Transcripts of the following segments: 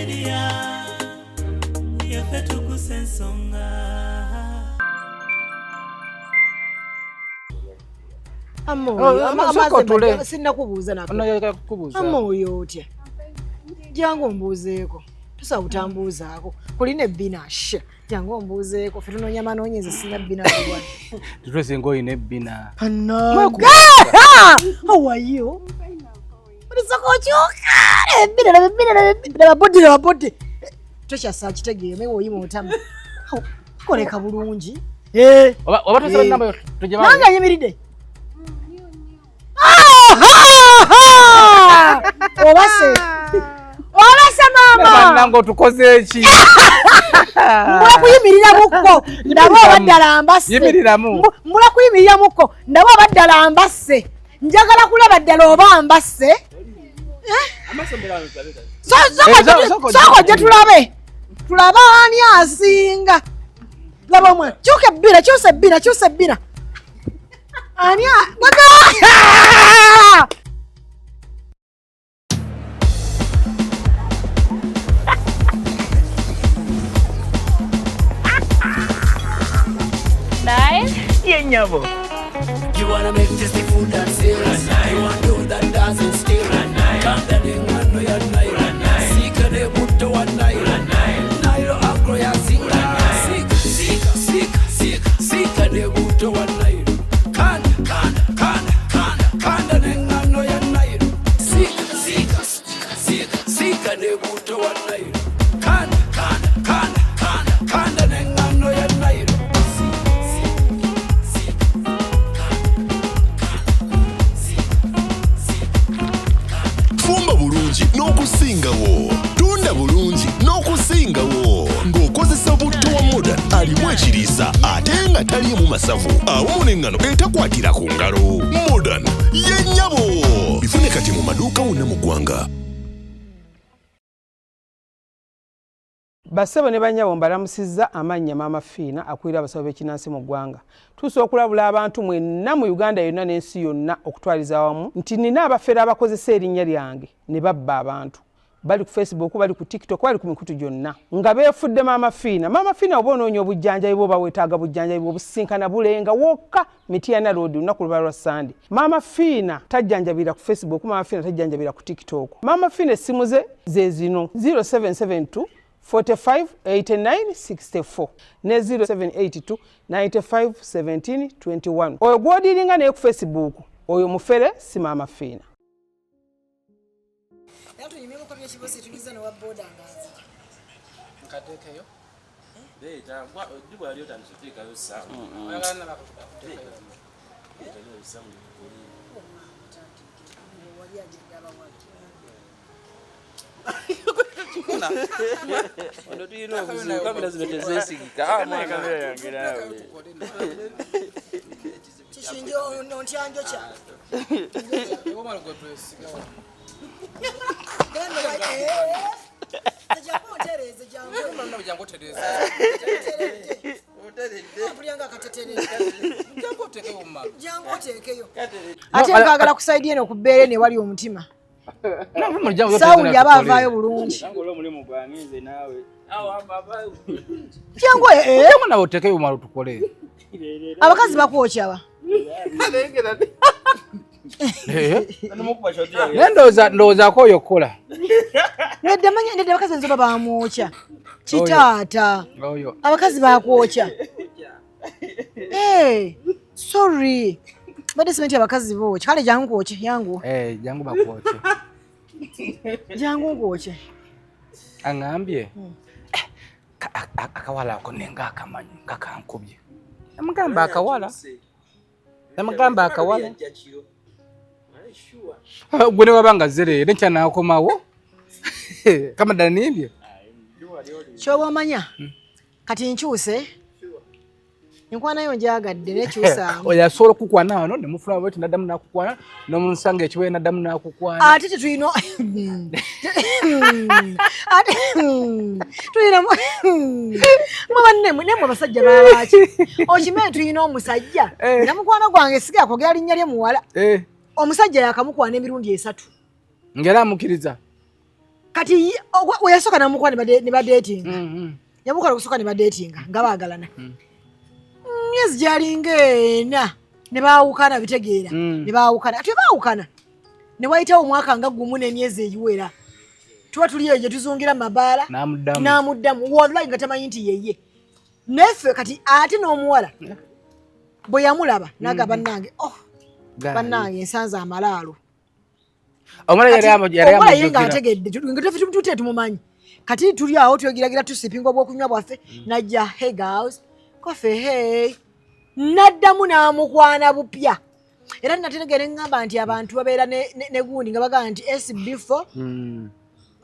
Media yaffe tukusa ensonga. Amoyo, sinakubuuza nako. Amoyo otya? Jangu ombuuzeeko. Tusa butambuuzaako. Kulina ebbina sha. Jangu ombuuzeeko. Ffe tunoonya manoonyeze sina bbina kulwana. Tutwesinga olina ebbina. Bannange! How are you? Olisooka okyuka! Ebbina laba ebbina laba ebbina laba body laba body. Tokyasa kitegeere naye woyima otama. Koleka bulungi. Eh. Oba tosaba namba yo tujja Nange anyimiridde. Obase. Obase maama. Bannange otukoze eki? Mbula kuyimirira mukko. Ndaba oba ddala mbasse. Yimiriramu. Mbula kuyimirira mukko. Ndaba oba ddala mbasse. Njagala kulaba ddala oba mbasse. Sooka ojje tulabe. Tulabe ani asinga. Laba omwana. Kyuka ebbira, kyusa ebbira, kyusa ebbira. Ani a... Ye nyabo. You wanna make tasty food that serious. You wanna do that dancing still. Kanda n'engano ya Nile. Sika ne butto wa Nile. Nile agro ya singa. Sika, sika, sika, sika, sika ne butto wa Nile. Kanda, kanda, kanda, kanda, kanda n'engano ya Nile. Sika, sika, sika, sika, sika ne butto wa Nile. Kanda, kanda, kanda, kanda, kanda n'engano ya Nile. Fumba bulungi n'okusingawo, tunda bulungi n'okusingawo ng'okozesa butto wa Modern alimu ekiriisa ate nga taliimu masavu awamu n'eŋŋano etakwatira ku ngalo. Modern ye nnyabo. Bifune kati mu maduuka wonna mu ggwanga. Bassebo ne bannyabo mbalamusizza amannya Maama Fiina akulira abasawo b'ekinnansi mu ggwanga. Tuusa okulabula abantu mwenna mu Uganda yonna n'ensi yonna okutwaliza awamu nti nina abafere abakozesa erinnya lyange ne babba abantu. Bali ku Facebook, bali ku TikTok, bali ku mikutu gyonna nga beefudde Maama Fiina. Maama Fiina oba onoonya obujjanjabi bw'oba weetaaga bujjanjabi bw'obusinkana bulenga wokka Mityana Road olunaku luba lwa Sande. Maama Fiina tajjanjabira ku Facebook, Maama Fiina tajjanjabira ku TikTok. Maama Fiina essimu ze ze zino 0772 45 89 64 ne 0782 95 17 21. Oyo gw'odiringa naye ku Facebook oyo mufere si Maama Fiina. Era tunyumyeko by'ekibosi tuliza ne wa boda nga nzija. Nkateekeyo. Leeta, ddi bw'ali otandise oteekayo ssaawa? Leetayo ssaawa tukole. Wali agenda abawala. Wano tulina obuzibu, kamera zino tezeesigika. Ah, mwana. Kishinje ono ntyanjo kya. Genda wa Jangu ontereeze, jangu. Mpulira nga akateteredde. Jangu oteekeyo. Ate nkaagala kusaidia eno ku bbeere ne wali omutima. Sawuli aba avaayo bulungi. Jangu Jangu nawe oteekeyo omumalo tukole. Abakazi bakwokya ba. Naye ndowoozaako oyo okukola. Nedda manya nedda abakazi nzoba bamwokya. Kitaata. Oyo. Abakazi bakwokya. Hey, sorry. Mbadde simanyi nti abakazi bookya. Kale jangu nkwokye, jangu. Jangu bakwokye. Jangu nkwokye. Aŋŋambye. Akawala ako nenga akamanyi nga kankubye. Namugamba akawala. Namugamba akawala. Gwe ne waba nga zere nenkya n'akomawo. Kama ddala nimbye. Ky'oba omanya kati nkyuse. Enkwanayo njagadde nekyusaamu. Oyo asobola okukwana wano ne mufuna bweti n'addamu n'akukwana n'omusanga ekibuye n'addamu n'akukwana. Ate tetulina ate tulina mwe banne nemwe abasajja babaaki. Okimanyi tulina omusajja nga mukwano gwange sigala kwogera linnya lye muwala. Omusajja yakamukwana emirundi 3. Ng'era amukkiriza. Kati weyasooka namukwana ne badetinga. Yamukwana okusooka ne badetinga nga baagalana. Myezi gyalinga 4 ne baawukana bitegeera. Ne baawukana. Ate baawukana. Ne wayitawo omwaka nga gumu n'emyezi egiwera. Tuba tuli eyo gye tuzungira mabaala. N'amuddamu. Wallahi nga tamanyi nti yeye. Naffe kati ate n'omuwala bwe yamulaba n'agamba bannange oh bannange nsanze amalaalo. Omwana yali nga ategedde nga tute tumumanyi. Kati tuli awo twegiragira tusipinga obwokunywa bwaffe najja hey girls coffee hey naddamu n'amukwana bupya. Era nategera ngamba nti abantu babeera ne gundi nga bagamba nti SB4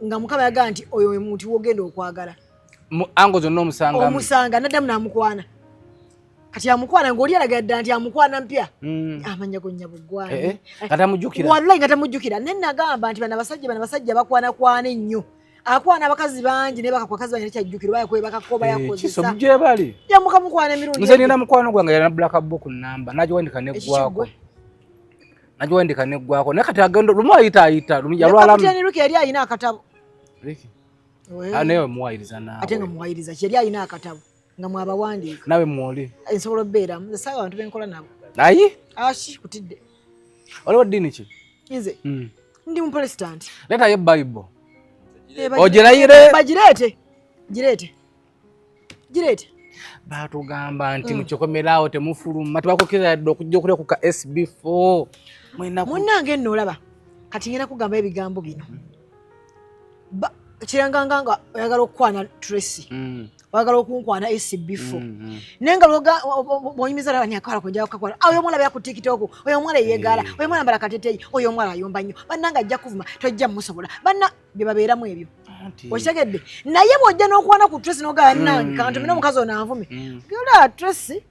nga Mukama yagamba nti oyo omuntu wogenda okwagala. Ango zonna omusanga. Omusanga naddamu n'amukwana. Kati amukwana ng'oli alaga dda nti amukwana mpya. Amanya gonya bugwani. Atamujjukira. Wallahi nga tamujjukira. Ne nagamba nti bano abasajja bakwanakwana ennyo. Akwana abakazi bangi ne bakakwa kazi bangi kyajjukira baya kwebakako bayakozesa. Kiso gye bali. Yamuka mukwana emirundi. Nze nina mukwano gwange yalina black book namba nagiwandika neggwako. Nagiwandika neggwako. Naye kati agenda lumu ayita yalwala. Kapitaani Ricky yali alina akatabo. Ricky. Naye muwayiriza naawe. Ate nga muwayiriza ki yali alina akatabo. Nga mwabawandiika. Nawe mwoli. Nsobola okubeera nze saawa abantu benkola nabo. Ayi? Ashi kutidde. Oliwo ddiini ki? Nze. Ndi mu Protestant. Leetayo Bible. Ogirayire. Bagireete. Gireete. Gireete. Baatugamba nti mu kikomera temufuluma tebakukkiriza yadde okujja okulya ku ka SB4. Munnange nno olaba kati ngenda kugamba ebigambo bino. Kiranganga nga oyagala okukwana Tracy. Oyagala okunkwana SB4. Naye nga bw'onyumiza olaba ni akawala kojja kukakwala. Oyo omuwala abeera ku TikTok, oyo omuwala yeegaala, oyo omuwala ambala kateteeyi, oyo omuwala ayomba nnyo. Bannange ajja kuvuma, tojja mmusobola. Banna bye babeeramu ebyo. Okitegedde? Naye bw'ojja n'okwana ku Tracy n'ogamba bannange kantumire omukazi ono anvume. Genda Tracy,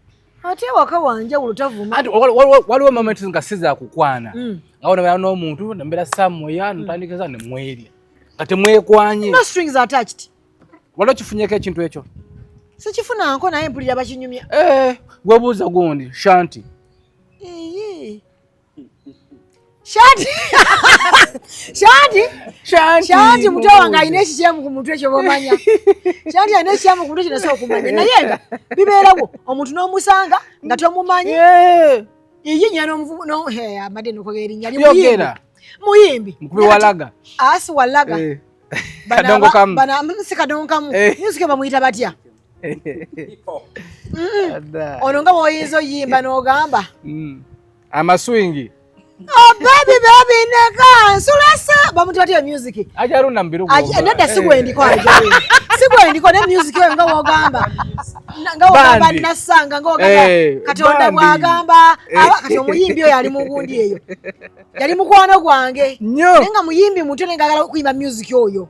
ate ewaka wanjawulo tavuma. Anti waliwo moments nga si za kukwana. Nga wano n'omuntu nembeera somewhere ntandikiriza ne mwerya. Nga temwekwanye. No strings attached. Waliwo kifunyeko ekintu ekyo? Sikifunanko naye mpulira bakinyumya. Gwebuuza gundi, Shanti. Shanti. Shanti. Shanti muto wange alina ekikyamu ku mutwe ekyo bw'omanya. Shanti alina ekikyamu ku mutwe kino so okumanya. Naye nga bibeerawo omuntu n'omusanga nga tomumanyi. Ye nnyina n'omuvubu no amadde n'okwogera erinnya lye muyimbi. Muyimbi. Mukubi walaga. Asi walaga. Kadongo kamu. Bana si kadongo kamu. Music bamuyita batya? Ono nga bw'oyinza oyimba n'ogamba. Amaswingi. Oh baby baby neka nsulasa bamuti batya music. Ajaruna mbirugo. Nedda si gwendiko ajaruna. Si gwendiko ne music oyo nga w'ogamba. Nga w'ogamba nasanga nga w'ogamba Katonda bw'agamba aba kati omuyimbi oyo ali mu gundi eyo. Yali mukwano gwange. Naye nga muyimbi muto naye ng'agala okuyimba music oyo.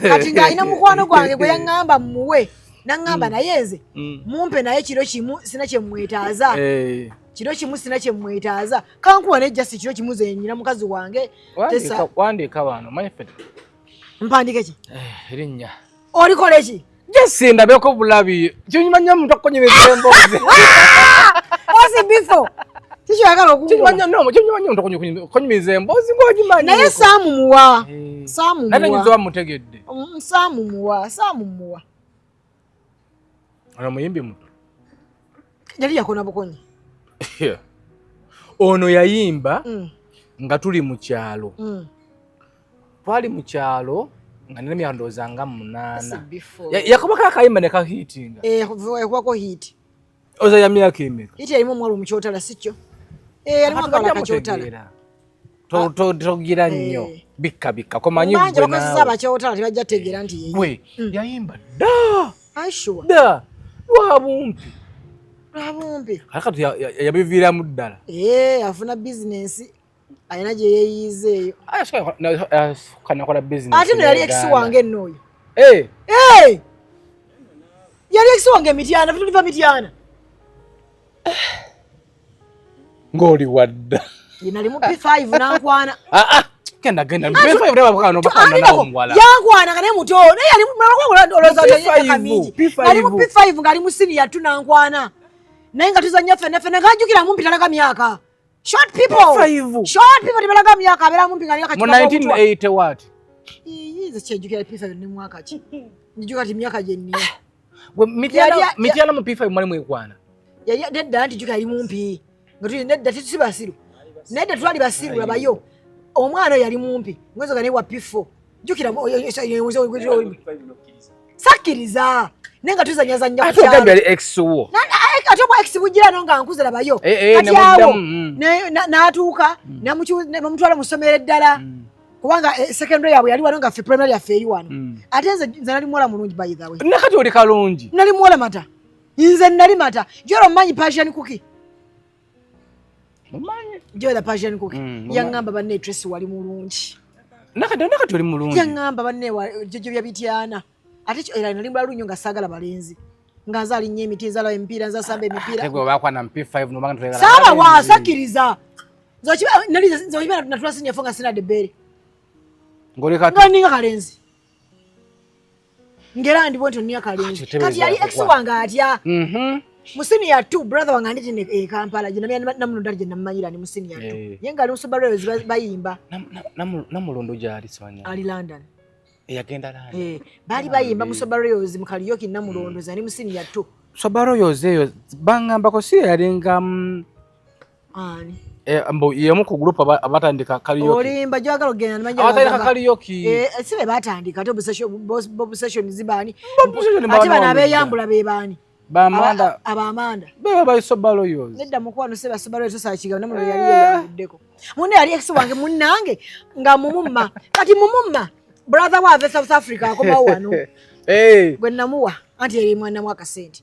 Kati ng'alina mukwano gwange gwe yaŋŋamba mmuwe. Naŋŋamba naye nze mumpe naye kiro kimu sina kye mmwetaaza. Kiro kimu sina kye mmwetaaza. Kankuwa ne just kiro kimu ze nnyina mukazi wange. Wandiika wano manyi ffe. Mpandike ki? Erinnya. Olikola ki? Jesse ndabeko bulabi. Kinyuma nnyo omuntu akunyumiza emboozi. Osi bifo. Kiki oyagala okunkola? Kinyuma nnyo omuntu okunyumiza emboozi ng'ogimanyi. Naye saamu muwa. Saamu muwa. Naye nyinza mutegedde. Saamu muwa, saamu muwa. Ono muyimbi muto. Yali yakona bukonyi. Ono yayimba nga tuli mu kyalo. Twali mu kyalo nga nina emyaka ndowooza nga 8. Yakubako akayimba ne kahiitinga. Yakubako hiiti. Oza ya myaka emeka? Hiiti yalimu omuwala omukyotala si kyo? Yalimu akawala akakyotala. Togira nnyo bikka bikka komanyi gwe naawe. Bakozesa abakyotala tebajja tegeera nti ye. Gwe yayimba dda. Sure. Dda lwabumpi. Lwabumpi. Kati yabiviiramu ddala. Afuna bizinensi alina gye yeeyiiza eyo. Kanakola bizinensi. Ate nno yali ex wange nno oyo. Yali ex wange Mityana, tuliva Mityana. Ng'oli wadda. Ye nali mu P5 n'ankwana. Genda genda. P5 reba bakano bakana nawo muwala. Yankwana nga naye muto. Naye yali olowooza emyaka mingi. Nali mu P5 ng'ali mu senior 2 n'ankwana. Naye nga tuzannya ffenna ffenna ng'ajjukira mumpi talaga myaka. Short people. P5. Short people tebalaga myaka abeera mumpi ng'alina Mu 1980 what? Nze kyejjukira P5 ne mwaka ki? Njuka ti myaka gye nnina. Gwe Mityana mu P5 mwali mwekwana. Yali nedda nti juka yali mumpi. Nga tuli nedda tetusi basiru. Nedda twali basiru labayo. Omwana oyo yali mumpi. Mwezo gane wa P4. Jukira sakkiriza. Naye nga tuzanyazanya ku kyalo. Ate ogambye yali ex wo. Ate obwa ex bugira no nga nkuze labayo. Kati awo n'atuuka namutwala mu ssomero eddala. Kubanga secondary yabwe yali wano nga ffe primary yaffe eri wano. Ate nze nali muwala mulungi by the way. Nakati oli kalungi. Nali muwala mata. Nze nali mata. Joro mmanyi Persian cookie. Mumanyi. Joro Persian cookie. Yangamba banne Tracy wali mulungi. Nakati oli mulungi. Yangamba banne jojo bya bityana. Ate era nali mulalu nnyo nga saagala balenzi. Nga nze alinnya emiti, nzala emipiira, nze asamba emipiira. Ate gwe bakwana mu P5 n'obanga toyagala. Saaba wasakkiriza. Nze okiba natula senior four nga sinadde ebbeere. Nga ninga kalenzi. Ngera ndi bwentyo nninga kalenzi. Kati yali ex wange atya? Mu senior 2 brother wange anditi e Kampala gye namulonda gye nammanyira ni mu senior 2. Ye nga ali mu Soba Royals bayimba. Namulondo gy'ali simanyi. Ali London. Yagenda London. Baali bayimba mu Soba Royals mu karaoke Namulondo ndi mu senior 2. Soba Royals eyo bangambako si yalinga ani? Mbu y'omu ku group abatandika karaoke. Olimba gy'oyagala okugenda namanya abatandika karaoke. Si be batandika ate Bob Session zibaani. Ate bano abeeyambula be baani? Bamanda. Abamanda. Beba ba Soba Royals. Nedda mukwano si ba Soba Royals tosakiga Namulondo yali yeeyambuddeko. Munne yali ex wange munnange nga mumumma. Kati mumumma brother wa South Africa akomawo wano. Gwe namuwa anti yali mwana mu akasente.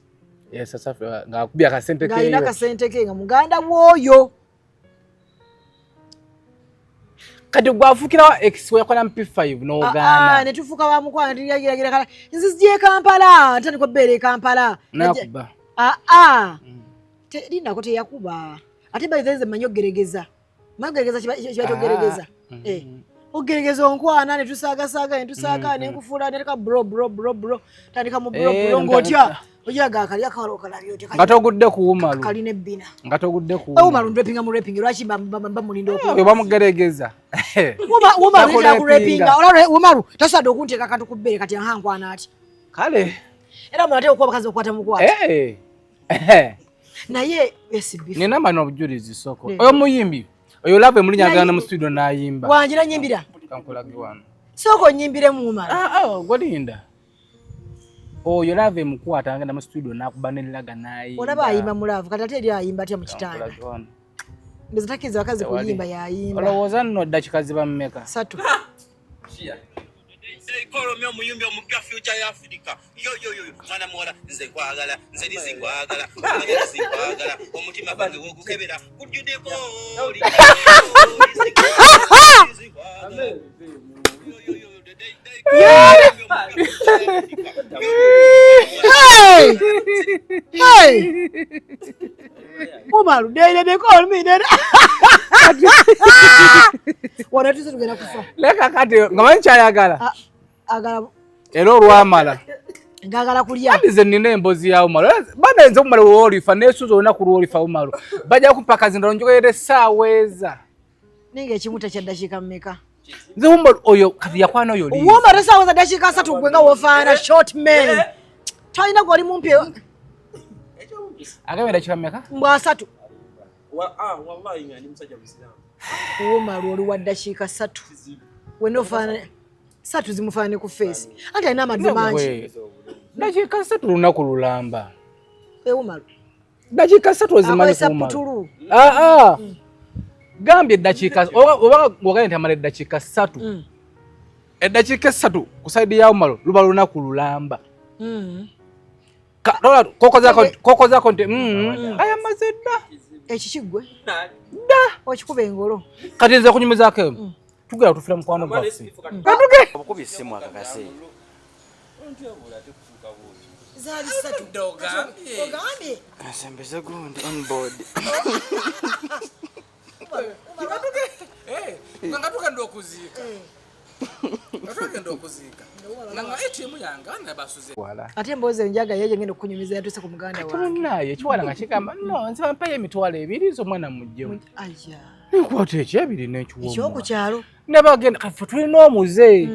Yes, South Africa nga akubye akasente ke. Nga alina akasente ke nga muganda w'oyo. Kati gwafukira ex we yakola P5 n'ogaana. Ne tufuka wa mukwano tuliragira kala. Nze nzije Kampala, ntandika okubeera e Kampala. Nakuba. Lindako teyakuba. Ate by the way nze mmanyi ogeregeza. Mmanyi ogeregeza kiba kyogeregeza. Ogeregeza onkwana ne tusaagasaaga ne tusaaga ne nkufuula ne leka bro bro bro bro. Tandika mu bro bro ng'otya. Ojaga akali akawala okalabye otya. Nga togudde ku Umaru. Kalina ebbina. Nga togudde ku Umaru. Umaru ndrepinga mu raping lwaki bamulinda okuba. Bamugeregeza. Umaru yetaaga kurepinga. Olaba Umaru tasobola okunteeka akantu ku bbere kati aha nkwana ati. Kale. Era Umaru ate okuba abakazi okukwata mukwata. Naye SB. Nina mano obujulizi soko. Oyo muyimbi. Oyo love emulinya agenda mu studio n'ayimba. Wangira nyimbira. Kankulage wano. Soko nyimbire mu Umaru. Gwelinda. Oyo love emukwata agenda mu studio n'akuba n'ellaga n'ayimba. Olaba ayimba mu love kati ate eri ayimba atya mu kitanda. Ndowooza takkiriza bakazi kuyimba y'ayimba. Olowooza nno ddakiika ziba mmeka? 3. Kolomya omuyimbi omupya future ya Africa. Yo yo yo mwana muwala nze nkwagala nze lizi nkwagala nze nkwagala omutima gwange wogukebera gujjuddeko. Hey! Hey! Umaru, they call me. Wano tuse tugenda kufa. Leka kati nga manyi kyayagala. Agala. Era olwamala. Ngagala kulya. Andi nze nnina emboozi ya Umaru. Bana nze Umaru w'olifa neesuza olunaku lw'olifa Umaru. Bajja kumpa kazindalo njogerere essaawa eza. Ninga ekimuta kya ddakiika mmeka? Nze Umaru oyo kati yakwana oyo liizi. Umaru essaawa za ddakiika 3 gwe nga wofaana short man. Talina gw'oli mumpi. Agambye ddakiika mmeka? Mbwa 3. Wallahi nga ndi musajja musiraamu. Umaru oli wa ddakiika 3. Wenna ofaana 3 zimufaanane ku face. Anti alina amaddu mangi. Ddakiika 3 lunaku lulamba. Umaru. Ddakiika 3 ozimanyi ku Umaru. Gambye eddakiika oba ng'ogambye nti amala eddakiika 3. Eddakiika 3 ku sayidi ya Umaru luba lunaku lulamba. Kokozaako nti ayamaze dda. Ekiki ggwe? Dda. Okikuba engolo. Kati nze okunyumizaako emu. Tugenda tufira mukwano gwaffe. Obukubi essimu akakase. Zaali 3. Ogambye. Nsembeze gundi on board. Nga tugenda okuziika. Tugenda okuziika. Nga ATM yange ana basuze. Ate emboozi enjaga yeje ngenda okunyumiza yatuuse ku muganda wange. Munnaye ekiwala nga kigamba no nze bampayo emitwalo 2 z'omwana muggyemu. Aya. Nkwata ekyebiri n'ekiwomwa. Ekyoku kyalo. Ne bagenda kaffe tulina omuze.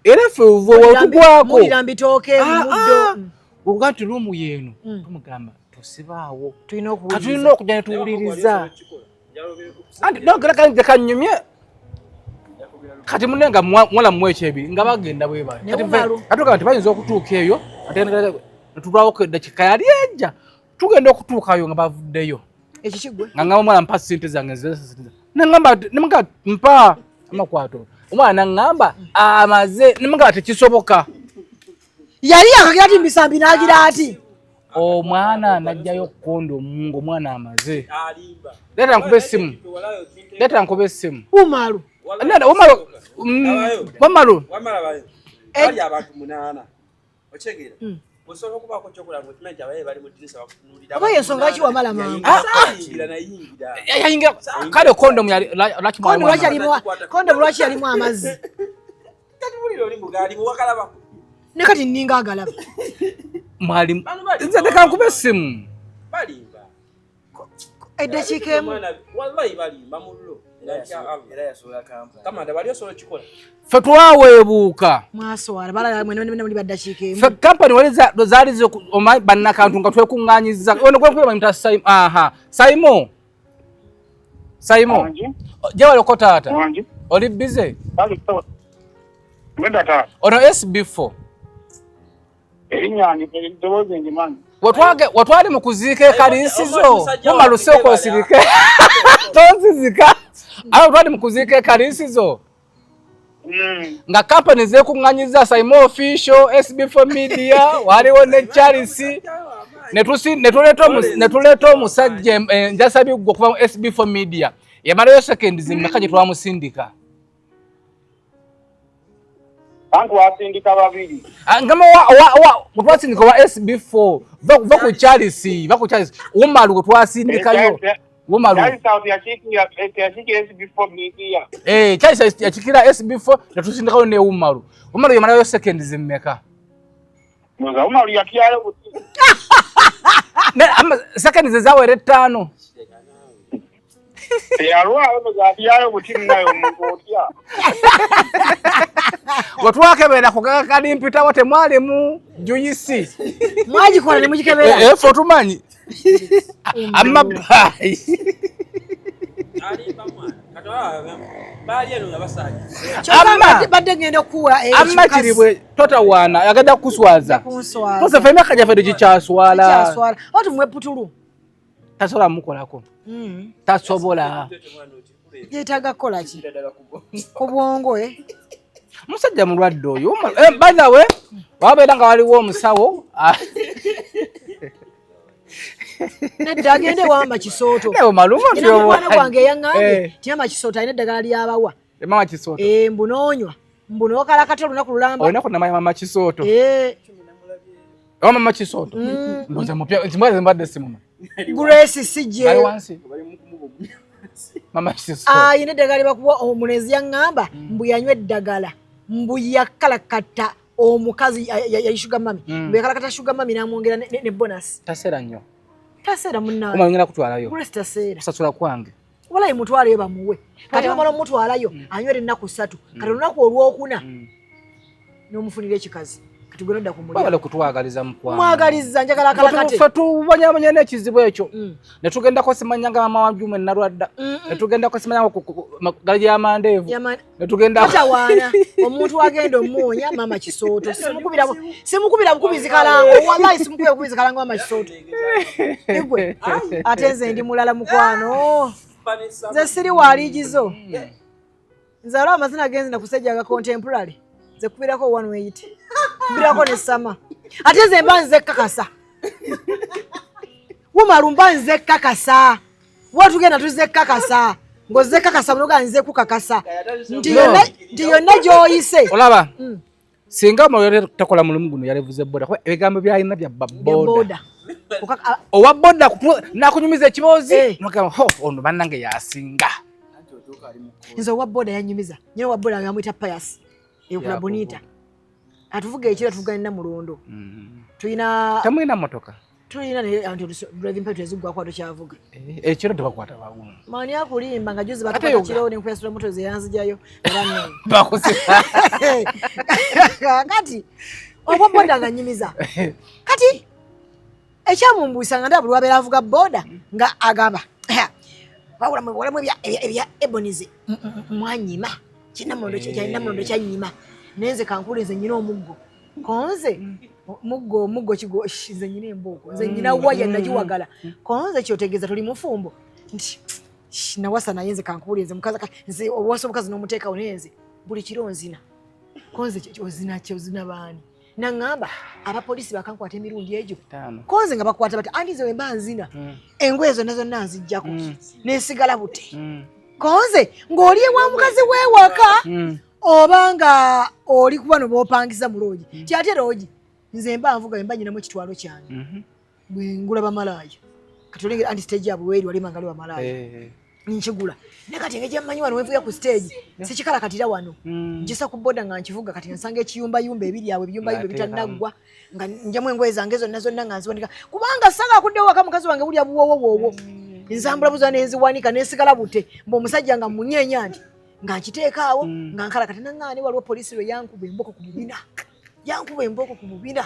Era ffe otugwako. Mulira mbitooke muddo. Oga nti ruumu yeeno tumugamba tosibaawo. Tulina okuwuliriza. Tulina okujja ne tuwuliriza. Anti nogera kanyumye. Kati munne nga muwala muwa ekyebiri nga bagenda bwe bali. Kati tugamba nti bayinza okutuuka eyo ate netulwawo eddakiika yali ejja tugenda okutuukayo nga bavuddeyo. Ekyo kigwe. Nga ngamba omwana mpa ssente zange nangamba nemugamba mpa amakwato. Omwana nangamba amaze nemugamba tekisoboka. Yali akagira ati misambi n'agira ati. Omwana n'ajjayo kondomu ng'omwana amaze. Leeta nkube essimu. Leeta nkube essimu. Umaru. Umaru. Wamaru. Bali abantu 8. Ochegeera. Osobola okubaako ky'okola ng'okimanyi nti abaye bali mu ddirisa bakutunuulira. Oba y'ensonga ki wamala mangu? Nayingira. Yayingira. Kale kondomu yali lwaki kondomu lwaki yalimu amazzi? Kati oli mugaali muwakalabako. Ne kati nninga agalaba. Mwalimu. Nze leka nkube essimu. Balimba. Eddakiika emu. Wallahi balimba mullo. Era yasobola kampani. Kamanda bali osobola okikola. Ffe twaweebuuka. Mwaswala balala mwena muli baddakiika emu. Ffe kampani wali zaali bannakantu nga twekuŋŋaanyizza. Ono gwe nkuba bamuyita Simon. Aha. Simon. Simon. Gyebaleko taata. Oli busy? Ono SB4. Watwali mu kuziika ekaliisizo. Mumaluse osirike. Tonzizika. Awo twali mu kuziika ekaliisizo. Nga kampani zeekuŋŋaanyizza Simon Official, SB4 Media, waliwo ne Charles. Ne tuleeta omusajja Njasabiggwa okuva mu SB4 Media. Yamalayo seconds mmeka gye twamusindika? Anti wasindika babiri. Ngamba wa twasindika wa SB4 va ku Charles, va ku Charles. Umaru gwe twasindikayo. Umaru. Charles yakiikira SB4 Media. Charles yakiikira SB4 ne tusindikayo ne Umaru. Umaru yamalayo seconds mmeka? Umaru yakyayo buti. Ne ama seconds zawera 5. Teyalwawo yakyayo buti nayo omuntu otya. Watwakebera ku kalimpitawo temwalimu juyisi. Mwagikola ne mugikebera. Ffe tumanyi. Amabayi. Badde ngenda okuwa amma kiribwe totawaana agenda kukuswaza. Tose ffe emyaka gyaffe tegikyaswala. Oti muwe putulu. Tasobola mukolako. Tasobola. Yeetaaga kukola ki? Ku bwongo Musajja mulwadde oyo. By the way, wabeera nga waliwo omusawo. Nedda agende wama Kisooto. Mukwano gwange yaŋŋambye nti mama Kisooto alina eddagala ly'abawa. Mama Kisooto. Mbu n'onywa. Mbu n'okalakata olunaku lulamba. Olunaku namanya mama Kisooto. Owa mama Kisooto. Ndowooza mupya nti mbadde mbadde simuma. Grace sijje. Ali wansi. Mama Kisooto. Alina eddagala lye bakuwa omulenzi yaŋŋamba mbu yanywa eddagala. Mbu yakalakata omukazi yali sugar mummy. Mbu yakalakata sugar mummy n'amwongera ne bonus. Taseera nnyo. Taseera munnange. Omala ngenda kutwalayo. Grace taseera. Kusasula kwange. Walayi mutwaleyo bamuwe. Kati bamala omutwalayo anywera ennaku 3. Kati olunaku olwokuna n'omufunira ekikazi. Kati gwe nodda ku mulyango. Wabale kutwagaliza mukwano. Mwagaliza njagala akalakate. Ffe tubonyabonya n'ekizibu ekyo. Ne tugendako simanya nga mama wa Juma Nalwadda. Ne tugendako simanya ku gali y'amandeevu. Ne tugenda Tawaana omuntu agenda omuwonya mama Kisooto. Simukubira bukubizi kalango. Wallahi simukubira bukubizi kalango mama Kisooto. Igwe ate nze ndi mulala mukwano. Nze siri waligizo. Nze alaba amazina genzi na kusajja aga contemporary. Nze kubirako 180. Kubirako ne sama. Ate nze mba nze kakasa. Umaru mba nze kakasa. Watugenda tuze kakasa. Ngoze kakasa munoga nze kukakasa. Nti yonna gy'oyise. Olaba. Singa omwoyo takola mulimu guno yalevuze boda. Kuba ebigambo by'alina bya boda. Owa boda nakunyumiza ekiboozi. Nogamba ho ono bannange yasinga. Nze owa boda yanyumiza. Nyina owa boda yamuyita Pius. Ekula Bonita. Atuvuga ekiro atuvugana na Mulondo. Tulina Temulina mmotoka. Tulina naye anti driving permit eziggwako tokyavuga. Ekiro tebakwata bagumu. Mani akulimba nga juzi batukwata kiro ne nkwesula moto ze yanzijayo era bakusiba. Kati obwa boda nga nyimiza. Kati ekyamumbuusa nga ndaba buli wabeera avuga boda nga agamba wabula mwe wala mwe ebya ebonize mwanyima kinamulondo kya kyanyima naye nze kankule nze nyina omuggo konze muggo muggo kigo nze nyina embooko nze nyina waya nagiwagala konze kyotegeeza tuli mufumbo nti nawasa naye nze kankule nze mukazi nze owasa omukazi n'omuteekawo naye nze buli kiro nzina konze ozina ki ozina baani naŋŋamba abapoliisi bakankwata emirundi egyo konze nga bakwata bati anti nze wemba nzina engoye zonna zonna nzijjako nensigala bute konze ng'oli ewa mukazi wewaka oba nga oli kuba no b'opangiza mu loogi ti ate loogi nze mba nvuga mba nyinamu ekitwalo kyange bwe ngula bamalaaya kati olengera anti stage yabwe weeri walima nga bamalaaya nkigula naye kati engeri gyemmanyi wano wenvuga ku stage sikikalakatira wano njisa ku boda nga nkivuga kati nsanga ekiyumbayumba ebiri awo ebiyumbayumba ebitanaggwa nga njamu engoye zange zonna zonna nga nziwanika kubanga sanga akuddewo waka mukazi wange bulya buwoowo woowo nzambula buza nenziwanika nensigala bute mbu omusajja nga munyeenya nti nga nkiteeka awo nga nkalakata naŋŋaane waliwo poliisi lwe yankuba emboko ku bubina yankuba emboko ku bubina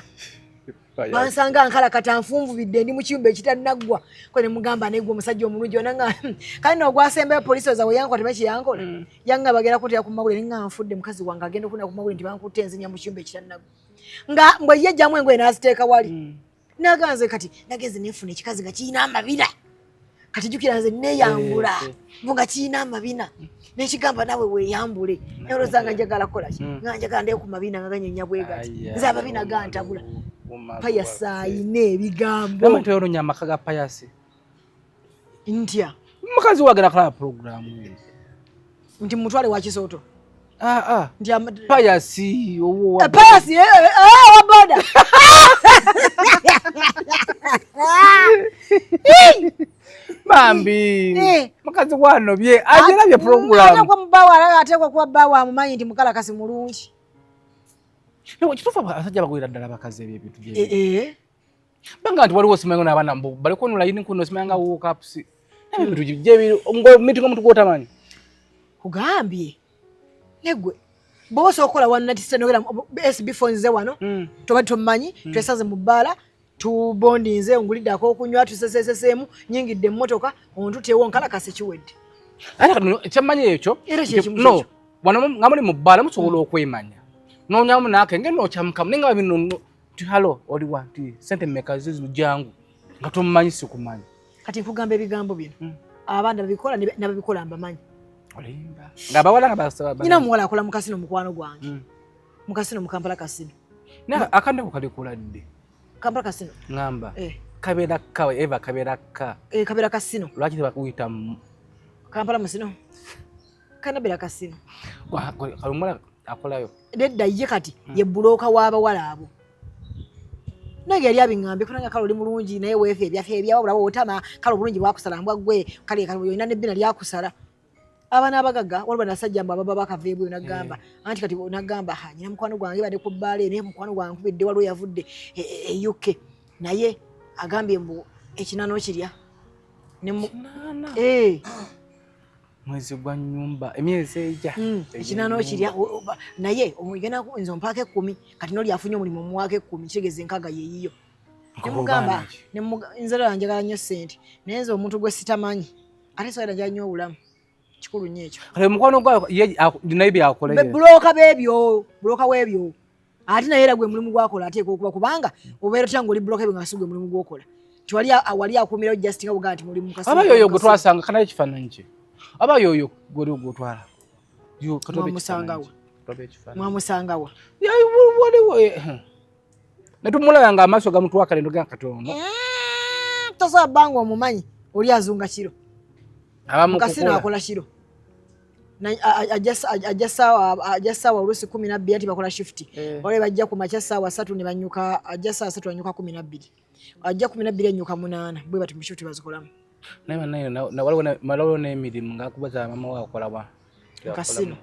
bansanga nkalakata nfunvubidde ndi mu kiyumba ekitanaggwa ko ne mugamba naye gwe omusajja omulungi onanga kale no ogwasembayo poliisi oza we yankwata meki yankola yanga bagera kuntera ku mawulire nga nfudde mukazi wange agenda okuna ku mawulire nti bankutte nzinya mu kiyumba ekitanaggwa nga mbwe ye jjamu engoye n'aziteeka wali naganze kati nagenze nenfuna ekikazi nga kirina amabina kati jjukira nze neeyambula mbu nga kirina amabina nekigamba naawe weeyambule olowooza nga njagala kukola ki nga njagala ndee ku mabina nga ganyenya bwe gati nze amabina gantabula Payasi ayina ebigambo. Namwe toyononya amaka ga Payasi. Ntya. Mukazi wagala kulaba pulogulaamu eyo. Nti mutwale wa Kisooto. Nti Payasi owo wa Payasi wa boda. Bambi. Mukazi wanobye agirabye pulogulaamu. Atekwa mubawa atekwa kuba bbawa amumanyi nti mukalakasi mulungi. Kituufu abasajja bagwira ddala abakazi ebyo ebintu bye. Banga nti waliwo osimanyi n'abaana mbu baliko no layini kuno osimanyi nga woke up si. Ebintu gye biri ngo omuntu gw'otamanyi. Kugambye. Negwe bw'oba osobola okukola one night stand ogera SB phones ze wano toba tomumanyi twesanze mu bbaala tubondinze ngulidde ak'okunywa tuseseseseemu nyingidde emmotoka ontuteewo nkalakase kiwedde. Ate kati kyemmanyi ekyo Era kye kimu no wano nga muli mu bbaala musobola okwemanya noonyamu naakenge nookyamukamu naye nga bino nti halo oliwa nti sente mmeka zizo jangu nga tomumanyi sikumanyi. Kati nkugamba ebigambo bino abaana babikola n'ababikola mbamanyi. Olimba ng'abawala nga basaba Nyina omuwala akola mu kasino mukwano gwange mu kasino mu Kampala kasino. Naye akandeko kalikola ddi? Kampala kasino. Ngamba kabeera ka eva kabeera ka kabeera kasino. Lwaki tebakuyita Kampala musino? Kanabera kasino. Omuwala akolayo. Nedda ye kati ye bulooka w'abawala abo. Nange yali abiŋŋambye kubanga kale oli mulungi naye weefa ebyaffe ebyawabula otama kale obulungi bwakusala mbwa ggwe kale kale olina n'ebbina lyakusala. Abaana abagagga waliwo banasajja mbu ababa bakava ebweru nagamba anti kati nagamba ha nyina mukwano gwange badde ku bbaala eno mukwano gwange nkubidde waliwo yavudde e UK naye agambye mbu ekinana okirya. Mwezi gwa nyumba emyezi ejja ekinana okirya naye ogenda nze ompaako 10 kati n'oli afunye omulimu omuwaako 10 kitegeeza enkaga yeeyiyo. Nemugamba nze ddala njagala nnyo ssente naye nze omuntu gwe sitamanyi ate sobola njagala nnyo obulamu kikulu nnyo ekyo. Kale mukwano gwa ye naye byakola ye. Bulooka b'ebyo bulooka w'ebyo ate naye era gwe mulimu gwakola ateekwa okuba kubanga obeera otya ng'oli bulooka ebyo nga si gwe mulimu gwokola. Nti wali akuumirawo just nga bw'ogamba nti mulimu kasino. Aba yoyo gwe twasanga kanaye ekifaananyi kye. Aba yoyo gw'oli gw'otwala. Mwamusangawa. Mwamusangawa. Waliwo ne tumulaba nga amaaso gamutwaka ne tugamba katono. Tosobola bbanga omumanyi oli azunga kiro. Mukasino akola kiro. Ajja ssaawa oluusi 12 anti bakola shift. Waliwo bajja ku makya ssaawa 3 ne banyuka ajja ssaawa 3 banyuka 12. Ajja 12 enyuka 8 bwe bati mu shift bazikolamu. Naye banaye waliwo n'emirimu ng'akubaza mama we akola wa? Kasino.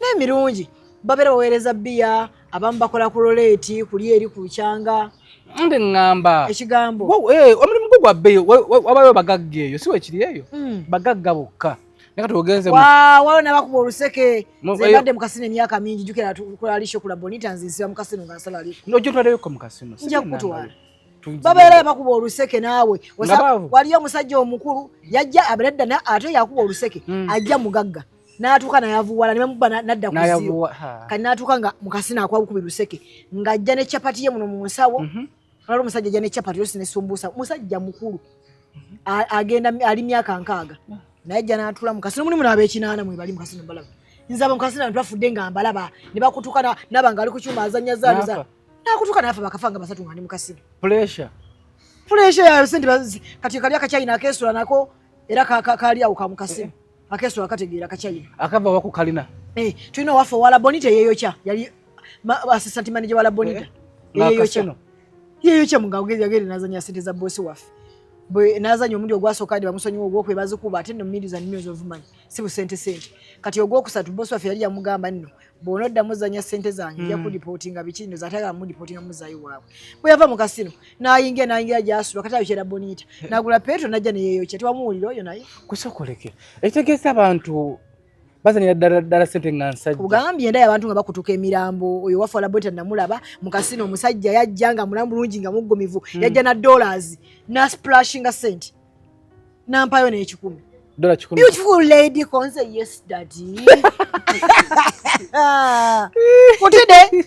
N'emirungi babeera baweereza bbiya abamu bakola ku roleeti kuli eri ku lukyanga. Nde ŋŋamba ekigambo omulimu gwo gwa bbeeyi, wabayo bagagga eyo, si wekiri eyo bagagga bokka, naye kati ogenze waliwo nabakuba oluseke. Nze mbadde mu kasino emyaka mingi, jjukira tukola alisho kula Bonita, nze nsiba mu kasino nga nsala alisho. Nojja otwaleyoko mu kasino. Nja kukutwala. Babeera bakuba oluseke naawe. Waliyo omusajja omukulu yajja aberedda ate yakuba oluseke, ajja mugagga n'atuuka nayavuwala ne bamukuba nadda ku zero. Kati n'atuuka nga mu kasino akwabukubi luseke ng'ajja ne capati ye muno mu nsawo. Waliwo omusajja ajja ne capati yosi ne sumbuusa, musajja mukulu agenda ali myaka 60, naye ajja n'atuula mu kasino. Mulimu n'ab'ekinaana mwe bali mu kasino, mbalaba nze. Abo mu kasino abantu bafudde nga mbalaba ne bakutuka naba nga ali ku kyuma azannya zaaliza n'akutuka n'afa, bakafa nga basatu nga ndi mu kasino. Pressure. Pressure ya sente. Kati kali akachina akesula nako era kali awo ka mu kasino akesula kategeera kachina. Akava wako kalina. Tulina owaffe owala Bonita yeeyokya, yali assistant manager wala Bonita, yeeyokya yeeyokya mugagezi yagenda nazanya sente za bosi waffe. Bwe nazanya omulundi ogwasooka ndi bamusonyiwa, ogwokubiri bazikuba ate nno millions and millions of money, si busente sente. Kati ogwokusatu bosi waffe yali yamugamba nno bw'onoddamu zanya sente zange nja kudipootinga biki nno zatagala mudipootinga muzaayo waabwe. Bwe yava mu kasino n'ayingira n'ayingira gy'asula, kati ayokyera Bonita n'agula petro n'ajja ne yeeyokya. Tewamuwulira oyo naye? Kusokoleke ekitegeeza abantu bazanyira ddala ddala sente nga nsajja. Kugambye endayo abantu nga bakutuka emirambo. Oyo waffe Alabonita namulaba mu kasino, omusajja yajja nga mulamu bulungi nga muggumivu, yajja na dollars nasplashinga sente nampayo n'ekikumi. $100. Beautiful lady konze, yes daddy, kutide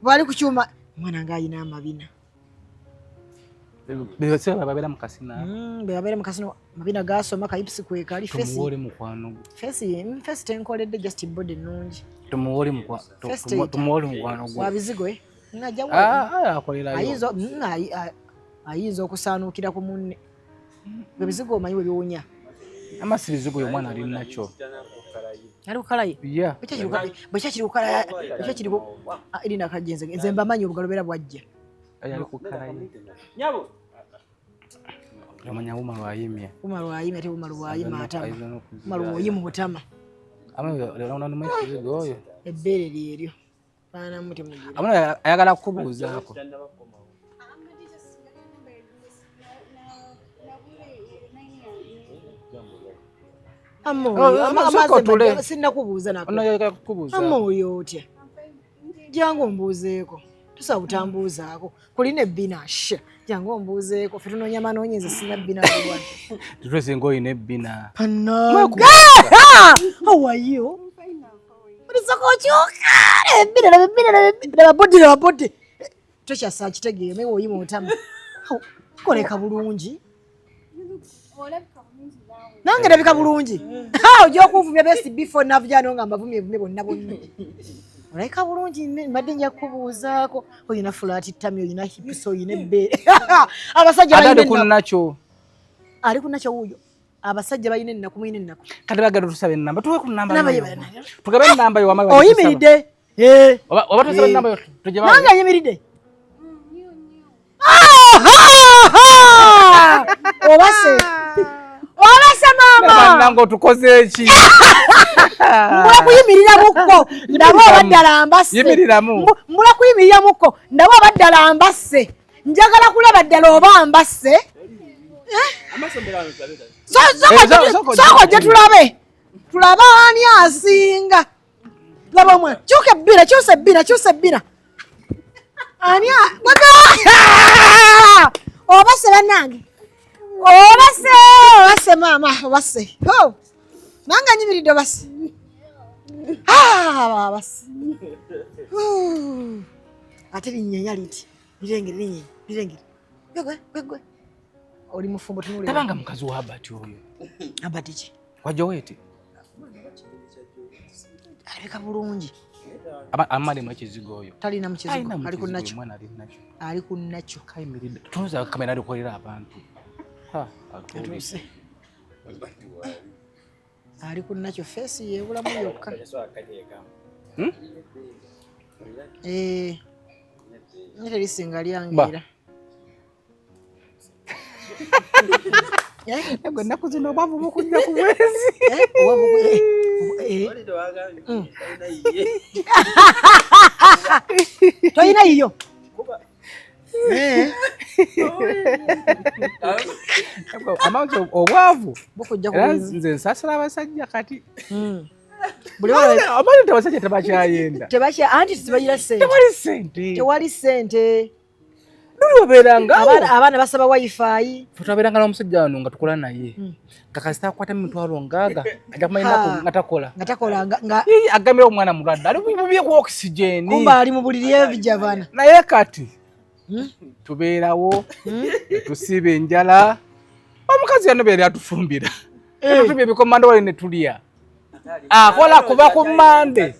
bali ku kyuma mwana nga ayina amabina. Bebaseera babeera mu kasino. Bebabeera mu kasino, mabina gasoma kayipsi kwekali face. Tumuwole mukwano gwo. Face tenkoledde, just body nnungi. Tumuwole Face teyita. Tumuwole mukwano gwo. Wabizigo eh? Najja. Ah, akolerayo. Ayinza ayinza okusaanuukira ku munne. Ebizigo omanyi bwe biwunya. Amasi bizigo oyo omwana ali nakyo. Ali kukalaye. Yeah. Bwe kyakiri kukalaye, bwe kyakiri erina kajja nze mbamanyi obugalo beera bwajja. Ali kukalaye. Nyabo. Omanya wuma lwayimye. Uma lwayima ate uma lwayima atama. Ayinza n'okuzira. Uma lwoyimu butama. Ekizigo oyo. Ebbeere lyeryo. Faanamu temugira. Amuna ayagala kukubuuzaako. Amma Oh, oyo, sooka otule. Sinnakubuuza nako. Ono ayagala kukubuuza. Amma oyo otya? Jangu ombuuzeeko. Tosobola butambuuzaako. Kulina ebbina sha. Jangu ombuuzeeko. Ffe tunoonya manoonye, nze sina bbina kulwana. Tetwesinga oyina ebbina. Pannange! How are you? Olisooka okyuka! Ebbina laba ebbina laba ebbina laba body laba body. Tokyasa kitegeera naye oyima otama. Koleka bulungi. Nange ndabika bulungi. Ha, ojja okunvumya best before navujano nga mbavumye vumye bonna bonna. Olabika bulungi, mbadde nja kukubuuzaako. Oyina flat tummy, oyina hips, oyina ebbeere. Abasajja Ate balina ali ku ennaku. nakyo. Ali ku nakyo wuuyo. Abasajja balina ennaku, mulina ennaku. Kati bagenda tusaba ennamba, tuwe ku nnamba. Namba yo. ye. Tugabe ennamba yo wama. Oyimiridde. Eh. Oba tusaba Eh. ennamba yo tujje. Nange ayimiridde. Obase. Obase maama. Bannange otukoze eki? Mbula kuyimirira mukko ndaba oba ddala mbasse. Yimiriramu. Mbula kuyimirira mukko ndaba oba ddala mbasse. Njagala kulaba ddala oba mbasse. Sooka ojje tulabe. Tulabe ani asinga. Laba omwana. Kyuka ebbira, kyusa ebbira, kyusa ebbira. Ani obase bannange. Obase, obase maama, obase. Ho! Nange nyimiridde obase. Ah, obase. Ate linnyenya liti. Lirengere linnyenya, lirengere. Gwe gwe gwe. Oli mufumbo tunule. Tabanga mukazi wa Abati oyo. Abati ki? Wa Joeti. Alabika bulungi. Amalemu ekizigo oyo. Talina mu kizigo, Talina mu ali ku kizigo, nakyo. omwana ali nakyo. Ali ku nakyo. Kayimiridde. Tunuza kamera alikolera abantu. Ha, atuuse. Atuuse. Ali ku nakyo, face yeebulamu yokka. Eh. Nye terisinga lyange Ba. era. Gwe ennaku zino obwavu bukujja ku bwezi. Obwavu Tolina yiyo. Eh. Amawuzi obwavu Bukujja ku era bulizi. nze nsasira abasajja kati. Buli Amanyi nti abasajja tebakyayenda. Tebakya anti tebagira ssente. Tewali ssente. Tewali ssente. Luli obeeranga Abaana abaana basaba wifi. Fe twabeeranga n'omusajja wano nga tukola naye nga kasita akwata emitwalo ngaaga ajja kumanya Ha. ennaku nga takola. Nga takola nga nga Yii, agambira omwana mulwadde ali bubi ku oxygen. Kumba ali mu buliri ebijavana. Naye kati tubeerawo tusiiba enjala, omukazi yano beera atufumbira, tutubya ebikomando wali ne tulya, akola kuba ku mande,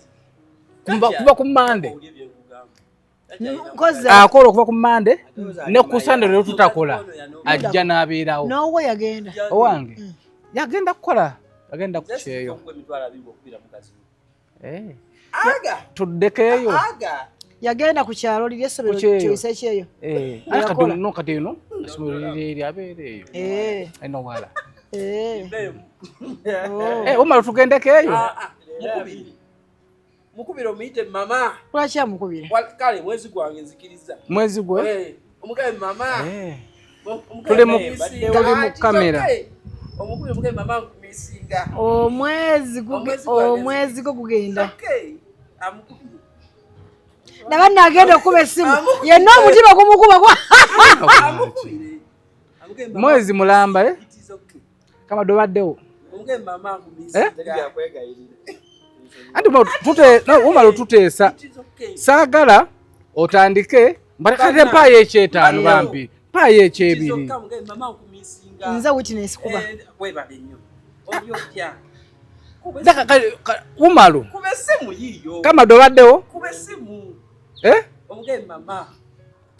kuba ku mande, Nkoze akola okuva ku mande ne ku sande lwe tutakola ajja n'abeerawo. N'owe yagenda. Owange yagenda kukola, yagenda ku kyeyo. Eh. Tuddeko eyo. Yagenda ku kyalo liri essomero Ku kyeyo. kyoyisa ekyeyo. Eh, Yakola. kati no kati eno essomero liri eri abeera eyo. Eh. Eno wala. Eh. Eh, omala tugendeko eyo. Mukubire. Mukubire omuyite mama. Lwaki amukubira? Kale mwezi gwange nzikiriza. Mwezi gwe? Eh, omugabe mama. Eh. Omugabe Tuli mama, mu Ah, it's kamera. okay. Omukubire omugabe mama nkumisinga. Omwezi Omwezi gwange omwezi gwo gugenda. Okay. Amukubire. Naba nagenda okuba essimu yenna omutima gumukuba gwa Amukubire. Amugabe mama. Mwezi mulamba eh? It is okay. Kama dobaddewo. Omugabe mama Eh? nkumisinga. Anti no, omala otuteesa. Saagala otandike mbalekate mpaayo ekyetaano bambi. Mpaayo ekyebiri. Omugabe mama nkumisinga. Nze witness kuba. Eh, webale nnyo. Oli otya? Umalu. Kuba essimu yiiyo. Kama dobaddewo. Kuba essimu. Eh? Omugabe mama.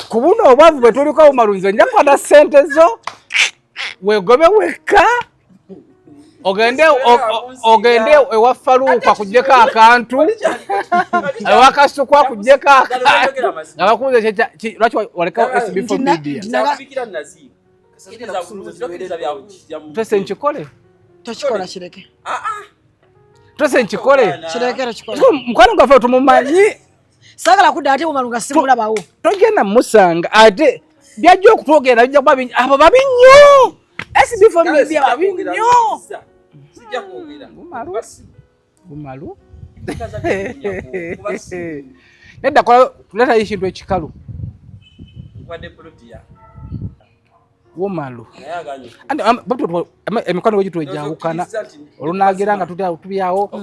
Ku buno obwavu bwe tuliko Umalu nze nja kukwata ssente zo weegobe wekka ogende ogende ewa Faluuku akuggyeko akantu, ewa Kasuku akuggyeko akantu nga bakubuuza lwaki walekawo SB4 media. Nakubikira Naziru. Kkiriza bulungi, tokkiriza bya kukijja Twese nkikole. Tokikola kireke. Twese nkikole. Kireke tokikola. Mukwano gwaffe tumumanyi. Saagala kudda ate Umaru nga simulabawo. Togenda musanga ate byajja okutwogera bijja kuba bingi abo babi nnyo. SB4 media babi nnyo. Sijja kwogera. Umaru. Umaru. Nedda kola tuleetayo ekintu ekikalu. Nkwadde poloti ya. Umaru. Naye aganye. Anti emikwano bwe gitwejawukana olunagira nga tubyawo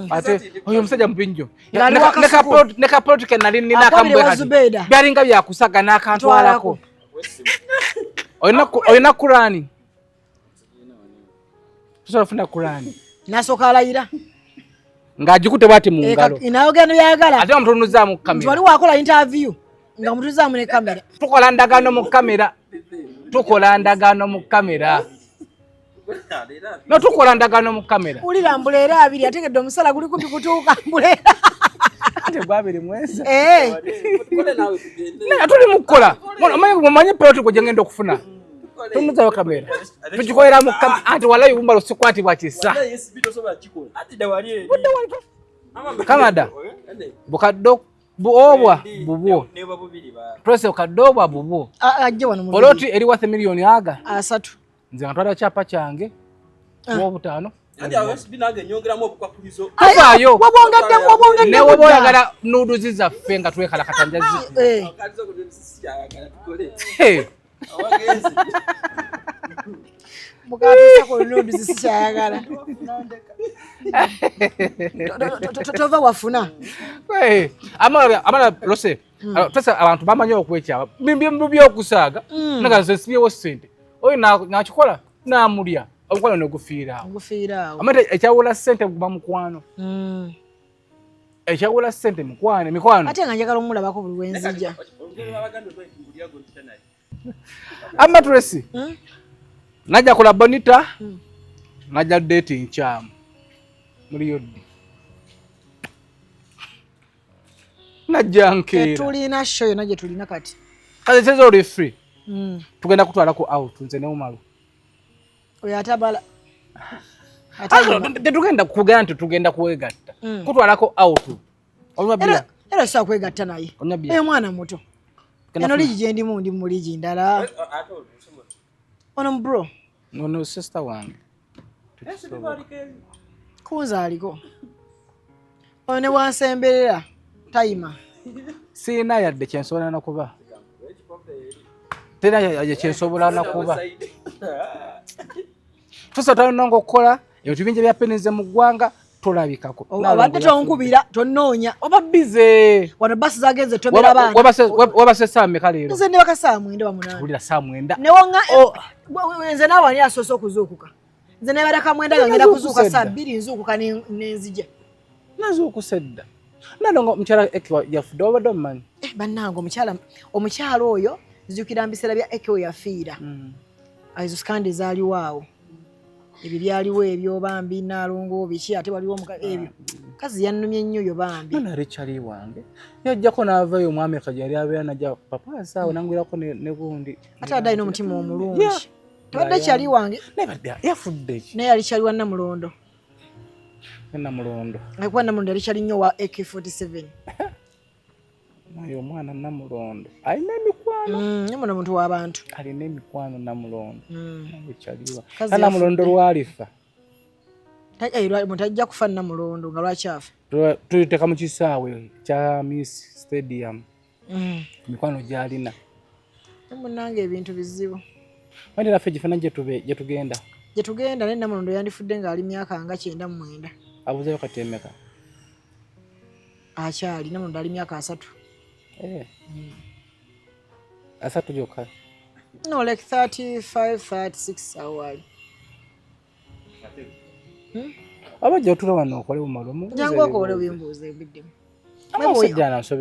ate oyo omusajja mubi nnyo. Ng'ali wa Kasuku. Ne ka poloti ke nali nnina Akwabire akambwe wa kati. Zubeida. Byalinga byakusaga n'akantwalako. Olina Kurani? Tusobola kufuna Kurani. Nasooka alayira. Ng'agikutte bw'ati mu ngalo. Nayogera byayagala. Ate omutunuzaamu ku Nti kamera. wali wakola interview nga mutunuzaamu ne kamera. Tukola ndagaano mu kamera. Tukola ndagaano mu kamera. No tukola ndagaano mu kamera. Wulira mbuleera abiri ategedde omusala guli kumpi kutuuka mbuleera. Ate gwabiri mwezi. Eh. Naye tuli mu kukola. Omanyi poloti gwe ngenda okufuna. Tunuzayo kamera. Tugikolera mu kamera. Anti walayi Umaru sikwatibwa kisa. Wallahi SB tosobola kikola. Ati dda wali eri. Kamada. Bukadde obwa bubwo. Neba bubiri ba. Twese bukadde obwa bubwo. Ajje wano mu Poloti eri worth miliyoni aga. Asatu. Nze nga ntwala kyapa kyange. Obutaano. Andi awo SB nange nyongeramu obukwakulizo. Tuvaayo. Wabwongeddemu wabwongeddemu. Ne woba oyagala nuuduzi zaffe nga twekalakata nja zi. Eh. Akalizo ku sikyayagala tukole. Hey. Awagenze. Mukatuusa ku nuuduzi sikyayagala. Tova wafuna. Hey, amala lose. Twese abantu bamanyi okwekyaba. Bimbi byokusaaga. Naga nze nsibyewo ssente. Oyo nakikola namulya. Omukwano ne gufiira awo. Gufiira awo. Amate ekyawula ssente guba mukwano. Ekyawula ssente mukwano, mikwano. Ate nga njagala omulabako buli lwenzija. Amma Tracy. Najja kola bonita. Najja date nkyamu. Muliyo ddi? Najja nkeera. Tetulina show yonna gye tulina kati. Kale seze oli free. Tugenda kutwalako out nze ne Umaru. Oyo atabala. Tetugenda kugenda nti tugenda kwegatta. Kutwalako out. Onywa bia. Era sobola kwegatta naye. Onywa bia. Oyo mwana muto. Eno liigi gyendimu, ndi mu liigi ndala. Ono bro. Ono sister wange. Kunze aliko. Ono ne wansemberera tayima. Sirina yadde kyensobola nakuba. Tera yadde kyensobola nakuba. Tusa talina okukola ebintu bingi ebyapeninze mu ggwanga tolabikako. Obadde tonkubira, tonoonya. Oba bize. Wano basi zagenze tomera abaana. Wabase saa mmeka leero? Nze ndibaka saa 9 wa 8. Wulira saa 9. Ne wonga nze naawe ani asoose okuzuukuka? Nze nebadde ka 9 nga ngenda kuzuuka saa 2 nzuukuka nenzija. Nazuukuse dda. Nalongo omukyala Eke yafudde obadde omumanyi? Bannange omukyala oyo nzijukira mu biseera bya Eke we yafiira. Ezo sikandi ezaaliwo awo. Ebyo byaliwo ebyo bambi Naalongo biki ate waliwo ebyo. Kazi yannumye nnyo yo bambi. Mwana Richard wange yajjako n'avayo omwami Amerika gyali abeera najja papa asaawo nangwirako ne gundi. Ate adde alina omutima omulungi. Tebadde kyali wange. Naye badde yafudde ki? Naye yali kyali wa Namulondo. Namulondo. Akuba Namulondo yali kyali nnyo wa AK47. Naye omwana Namulondo alina emikwano. Ye mwana muntu w'abantu. Alina emikwano Namulondo. Kyaliwa. Namulondo lwalifa. Muntu ajja kufa Namulondo nga lwaki afa? Tuliteeka mu kisaawe kya Miss Stadium. Emikwano gy'alina. Munnange ebintu bizibu. Wandi naffe ekifaananyi gye tugenda. Gye tugenda naye Namulondo yandifudde ng'ali myaka nga 99. Abuzeeyo kati emeka? Akyali Namulondo ali myaka 30. 30 gyokka? No, like 35, 36 awo ali. Abajja otula wano okole bumala omubuuze. Jangu okole obimbuuze ebiddemu.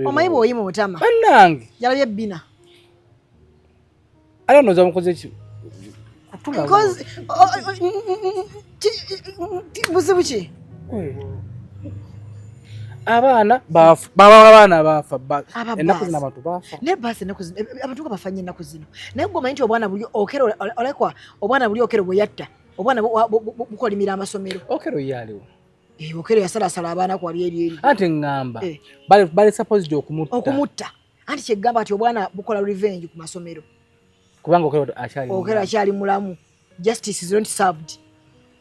Omanyi bw'oyima otama. Bannange. Yalabye ebbina. Ate ndowooza mukoze ki? Buzibu ki? Abaana baafa, baba abaana baafa, ennaku zino abantu baafa. Naye baasi ennaku zino, abantu nga bafa nnyo ennaku zino. Naye gwe omanyi nti obwana buli Okello, olekwa, obwana buli Okello bwe yatta, obwana bukolimira amasomero. Okello ye aliwo. Okello yasalasala abaana ku wali eri eri. Anti ŋŋamba, bali supposed okumutta. Okumutta. Anti kyegamba nti obwana bukola revenge ku masomero. Kubanga Okello akyali mulamu. Okello akyali mulamu. Justice is not served.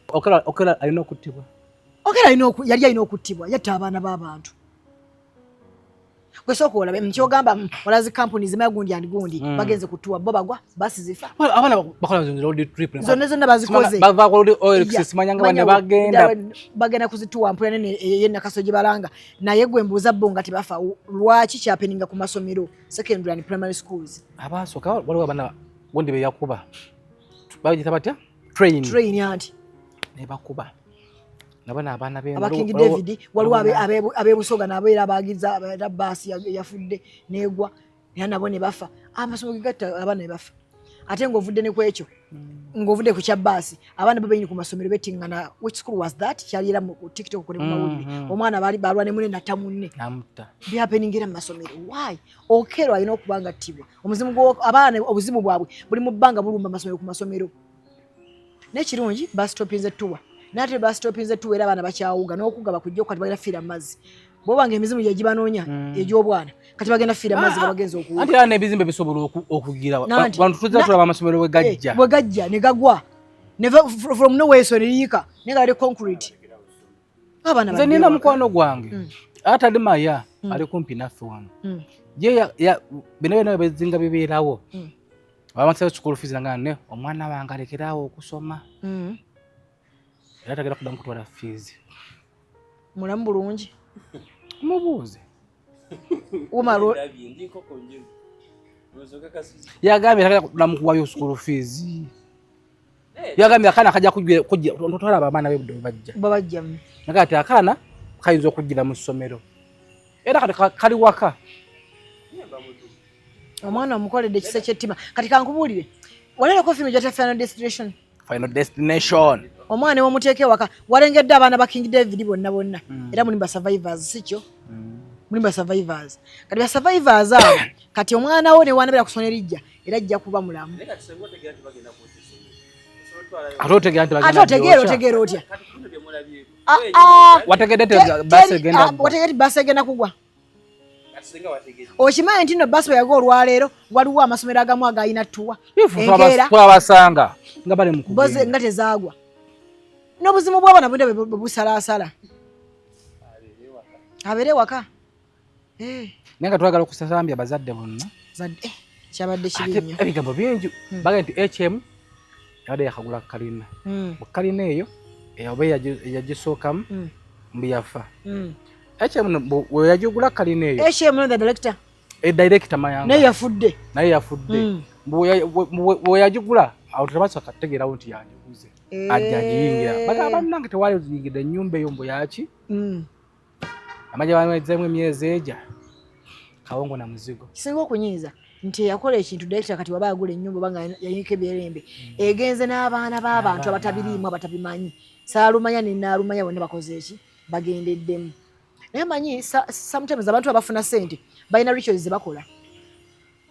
Okello alina okuttibwa. Okello yali alina okuttibwa, yatta abaana b'abantu. Gwe sooka olabe, nkyogamba, walazi companies zimala gundi and gundi, bagenze kutuwa, bo bagwa, basi zifa. Abaana bakola zo road trip. Zonna zonna bazikoze. Bava ku road oil simanya nga bane bagenda. Bagenda kuzituwa mpula nene ye Nakaso gye balanga. Naye gwe mbuuza bo nga tebafa, lwaki kyapeninga ku masomero, secondary and primary schools? Abasooka waliwo abaana gundi be yakuba. Bagiyita batya? Train. Train anti. Ne bakuba. Nabona abaana be Aba King David waliwo ab'e Busoga nabo era abagiza era baasi yafudde n'egwa era nabo ne bafa. Amasomero gegatta abaana ne bafa. Ate ng'ovudde ne ku ekyo, ng'ovudde ku kya baasi, abaana bo bennyini ku masomero bettingana. Which school was that? Kyali era mu TikTok ne ku mawulire. Omwana baali balwa ne munne natta munne. Namutta. Byapeningira mu masomero. Why? Okello alina okuba nga attibwa. Omuzimu gwo abaana obuzimu bwabwe buli mu bbanga bulumba amasomero ku masomero. N'ekirungi basitopinze tuwa. N'ate basitopinze tuwa era abaana bakyawuga n'okugaba kujja kati bagenda fiira mu mazzi. Bw'oba nga emizimu gye gibanoonya egy'obwana kati bagenda fiira mu mazzi nga bagenze okuwuga. Anti era n'ebizimbe bisobola okugira. Nanti. Wano tuzza tulaba amasomero we gajja. Bwe gajja ne gagwa. Ne from nowhere so ne liyiika naye nga bali concrete. Abaana Nze nina badde mukwano gwange. Atali maya ali kumpi naffe wano. Ye bino byonna bizinga bibeerawo. Bamusaba school fees nga ne omwana wange alekeraawo okusoma. Era tagenda kuddamu kutwala fees. Mulamu bulungi. Mubuuze. Umaru. Yagambye tagenda kuddamu kuwayo school fees. Yagambye akaana kajja kujja tolaba abaana be budde bajja. Babajja. Naye ati akaana kayinza okujjira mu ssomero. Era kati kali waka. Omwana omukoledde ekisa ky'ettima. Kati kankubuulire. Walerako firimu gy'oyita Final Destination? Final Destination. Omwana omuteeka ewaka, walengedde abaana ba King David bonna bonna. Era muli ba survivors, si kyo? Muli ba survivors. Kati ba survivors abo, kati omwana wo ne wanabeera ku ssomero erijja, era ajja kuba mulamu. Ate otegeera nti bagenda Ate otegeera, gyokya. otegeera otya? Wategedde nti baasi egenda kugwa. Wategedde nti baasi egenda kugwa. Okimanyi nti no basi bwe olwaleero waliwo amasomero agamu agayina tuwa enkeera twabasanga nga bali mu kugenda nga tezaagwa n'obuzimu bw'abaana bunda bwe busalaasala abeere waka. Naye nga twagala okusasambya abazadde bonna kyabadde kibi nnyo ebigambo bingi bagamba nti HM yabadde yakagula kalina mu kalina eyo oba eyagisookamu mbu yafa HM we yagigula kalina eyo HM the director director Mayanga naye yafudde mbu we yagigula awo tebasobola kutegeerawo nti yagiguze ajja agiyingira bagamba bannange tewali ziyingidde ennyumba eyo mbu yaki amajja bamwezemu emyezi eja kawongo na muzigo. Kisinga okunyiiza nti yakola ekintu director kati waba agula ennyumba oba nga yayinka ebyerembe egenze n'abaana b'abantu abatabiriimu abatabimanyi saalumanya ne naalumanya bonna bakoze eki bagendeddemu. Naye manyi sometimes abantu abafuna ssente balina rituals ze bakola.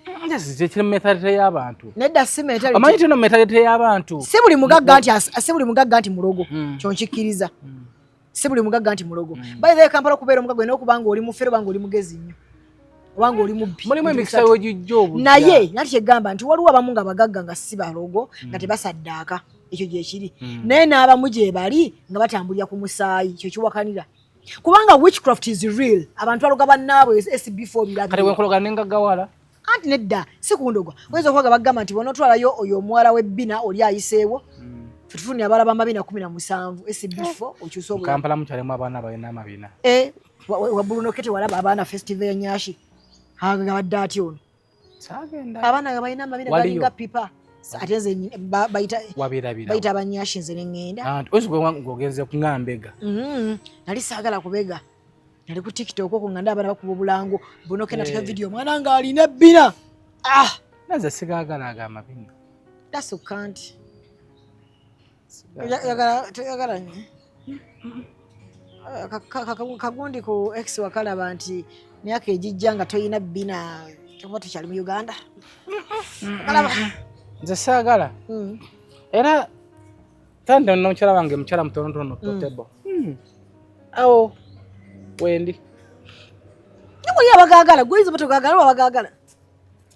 Kiri mu mentality y'abantu. Nedda si mentality. Omanyi tino mentality y'abantu. Si buli mugagga nti si buli mugagga nti mulogo kyo nkikkiriza. Si buli mugagga nti mulogo. By the way Kampala okubeera omugagga olina okuba nga oli mufere oba nga oli mugezi nnyo oba nga oli mubbi. Mulimu emikisa wegijja obujja. Naye nati kyegamba nti waliwo abamu nga bagagga nga si balogo nga tebasaddaaka ekyo gye kiri. Naye n'abamu gye bali nga batambulira ku musaayi kyo kiwakanira. Kubanga witchcraft is real. Abantu baloga bannaabwe SB4 birabye. Kale wenkologa nengaggawala. Anti nedda si kundogwa oyinza okubaga bagamba nti bw'onootwalayo oyo omuwala w'ebbina oli ayiseewo ffe tufunire abalaba amabina 17 SB4 okyusa obulamu. Kampala mukyalimu abaana balina amabina. Wa Bruno K walaba abaana festival ya Nyashi agabadde atya ono Saagenda. Abaana nga balina amabina Waliyo. galinga pipa ate nze bayita Wabirabira. Bayita abanyashi nze ne ŋŋenda. Oyinza okuba ng'ogenze kuŋŋambega. Nali saagala kubega nali ku TikTok okwo nga ndaba abaana bakuba obulango Bruno K nateka video omwana ng'alina ebbina ah. Naze sigaagala ago amabina. Gasukka nti Oyagala toyagala nnyo. Kagundi ku X wakalaba nti myaka egijja nga toyina bbina oba tukyali mu Uganda. Kalaba. Nze saagala. Era tande nomukyala wange mukyala mutonotono totebo. Awo wendi. Naye abagaagala gwe oyinza oba togaagala oba abagaagala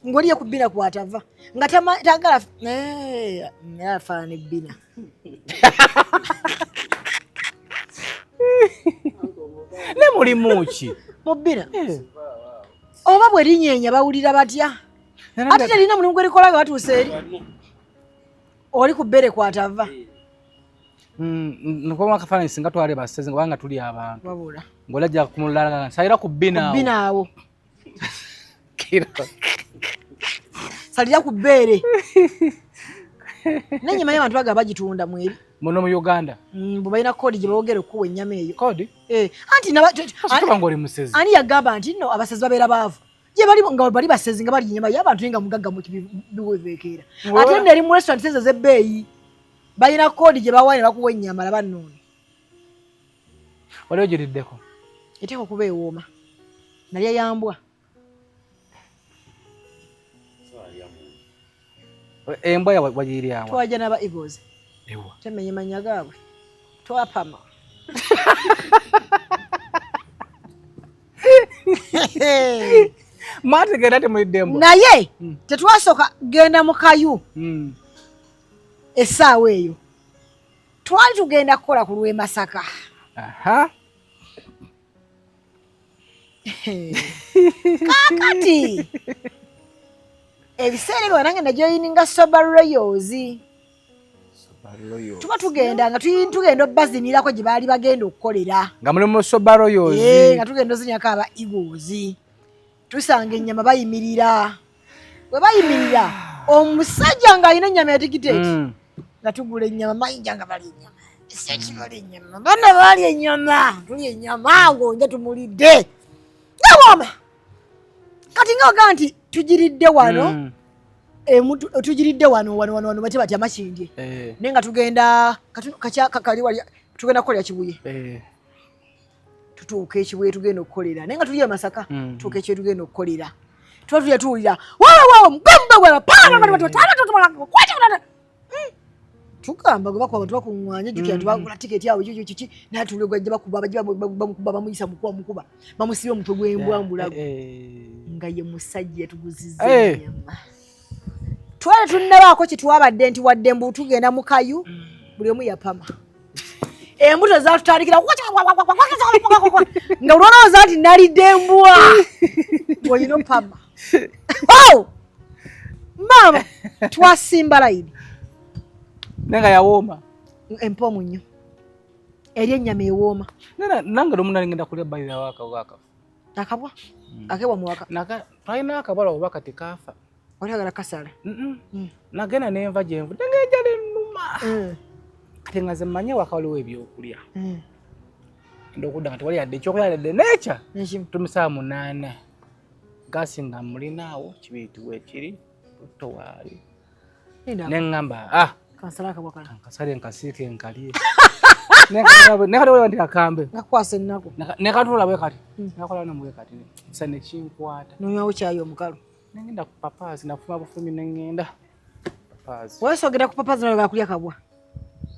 ng'oliye ku bbina kwatava nga tagala naye afaanana ebbina. Ne mulimu ki? Mu bbina oba bwe linyeenya bawulira batya ate terina mulimu gwe likola nga batuuse eri oli ku bbere kwatava. Nkubamu akafaananyi singa twali basezi kubanga tuli abantu. Wabula. Ng'olajja kumulala salira ku bbina awo. Bbina awo. Kiro. Salira ku bbeere naye nyimanyi abantu bagaba bagitunda mweri. Muno mu Uganda. Bwe balina code gye boogera okuwa ennyama eyo. Code? Anti Tuba ng'oli musezi. Ani yagamba nti nno abasezi babeera baavu gye bali nga bali basezi nga bali ennyama y'abantu naye nga mugagga mu biweveekeera ate nno eri mu restaurant ezo ez'ebbeeyi balina code gye bawayo ne bakuwa ennyama laba nnono. Wali ogiriddeko? Eteeka okuba ewooma nalya yambwa. Embwa wagiryawa? Twajja n'aba Eagles. Ewa. Temenya mannya gaabwe twapama. Mwategeera temulidde embwa? Naye tetwasooka genda mu kayu essaawa eyo twali tugenda kukola ku lw'e Masaka. Kaakati ebiseera ebyo nange najoyininga Sober Royals tuba tugenda nga tugenda obazinirako gye baali bagenda okukolera. Nga muli mu Sober Royals. Nga tugenda ozinyako aba Eagles tusanga ennyama bayimirira bwe bayimirira omusajja ng'alina ennyama yatigiteeti nga tugula ennyama mayinja nga bali ennyama sekibali ennyama bana bali ennyama tuli ennyama ngonja tumulidde nawooma kati nga ogaa nti tugiridde wano tugiridde wano wano wano wano bate batya Makindye naye nga tugenda kali wali tugenda kukolera Kibuye tutuuka ekibuye tugenda okukolera naye nga tuli e Masaka tutuuka ekibuye tugenda okukolera tuba tulya tuwulira wawe wawe mugamba Tugamba gwe bakuba abantu bakuŋŋaanya, jjukira nti bagula tiketi awo kiki kiki, n'atuula gwajja bakuba, bajja bamukuba, bamuyisa mukuba mukuba, bamusibye omutwe gw'embwa mbulago. Nga ye musajja yatuguzizza ennyama. Twali tunnabaako kye twabadde nti wadde mbu tugenda mu kayu, buli omu yapama. Embuto zatutandikira nga olwolowooza nti nalidde embwa, olina opama. Oh! Maama, twasimba layini. Naye nga yawooma. Empoomu nnyo. Eri ennyama ewooma. Nange lumu nali ngenda kulya bayira akabwa akafu. Akabwa? Akebwa muwaka. Twalina akabwa oba kati kaafa. Oyagala kasala. Nagenda nenva gye nvudde ng'enjala ennuma. Kati nga nze mmanyi ewaka waliwo ebyokulya. Ngenda okudda nga tewali yadde ekyokulya yadde n'ekya. Tuli 8:00. Gaasi nga mulinaawo kibiriiti weekiri, butto waali. Ne ŋŋamba, Kansala akabwa kano. Kansale nkasiike nkalye. Ne kati nti akambe. Ngakukwasa ennaku. Ne katuula bwe kati. Nakola no bwe kati. Kisa ne kinkwata. Nonywawo kyayi omukalu. Nengenda ku Papaazi, nafuma bufumi ne ŋŋenda. Papaazi. Weesogera ku Papaazi n'oyagala kulya kabwa.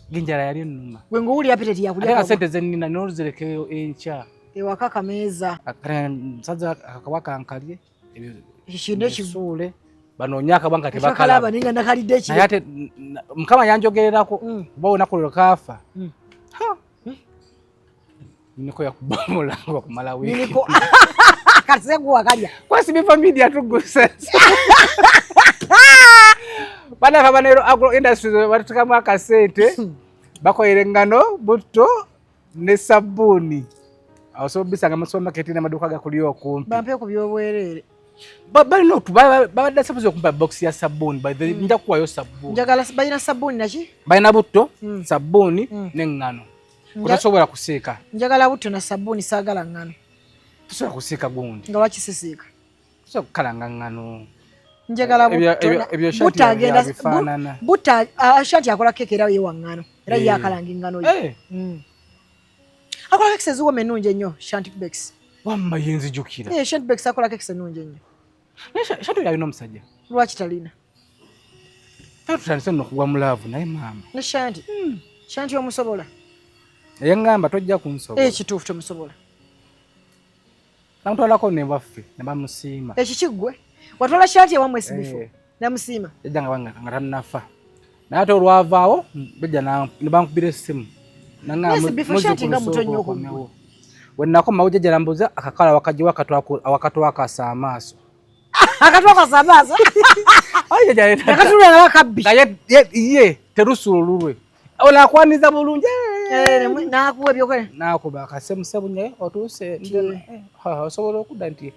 Ng'enjala yali ennuma. Gwe ng'owulira appetite ya kulya Ate nga kabwa. ssente ze nnina n'oluzirekeyo enkya. Ewaka kameeza. Musajja akabwa kankalye. Ekyo Ebisuule. Banoonye akabwa nga Tebakalaba tebakalaba. naye nga nakalidde ekiro. Naye ate Mukama yanjogererako kuba olunaku lwe kaafa. Nnyiniko yakuba omulango okumala wiiki. Nnyiniko. Kati se wakalya. Kwesibifa media tuguse. Bana abanero Agro Industries batukamu akasente bakolera engano, butto ne sabbuuni. Awo bisanga mu supermarket n'amaduuka gakuli okumpi. Bampe ku byobwereere. Balina babadde supposed okumpa box ya sabbuuni, by the nja kuwayo sabbuuni. Njagala balina sabbuuni naki? Balina butto, sabbuuni n'eŋŋano. Tosobola kusiika. Njagala butto na sabbuuni, saagala ŋŋano. Tosobola kusiika gundi. Nga lwaki sisiika? Tosobola kukalanga ŋŋano. Njagala Ebyo butto agenda bifaanana. Butto Shanti akola keeke era ye wa ŋŋano. Era ye akalanga eŋŋano ye. Akola cakes eziwooma ennungi ennyo, Shanti Bakes. Wamma ye nzijukira. Shanti Bakes akola cakes ennungi ennyo. Naye Shanti oyo alina omusajja. Lwaki talina? Tutandise nno okugwa mu love naye maama. Ne Shanti? Shanti omusobola? Naye ŋŋamba tojja kunsobola. Kituufu tomusobola. Namutwalako ne waffe ne bamusiima. Ekiki ggwe? Watwala Shanti ewammwe SB4 namusiima? Yajja nga tannafa. Naye ate olwavaawo bajja ne bankubira essimu. SB4 Shanti nga muto nnyo ku ggwe. We nakomawo jjajja nambuuza akakala wakagye wakatwakasa amaaso. Akatwakasa amaaso? Akatulula nga kabbi. Ye terusuula olulwe. Ono akwaniza bulungi. N'akuwa ebyokulya. N'akuba akasemusebu naye otuuse osobola okudda nti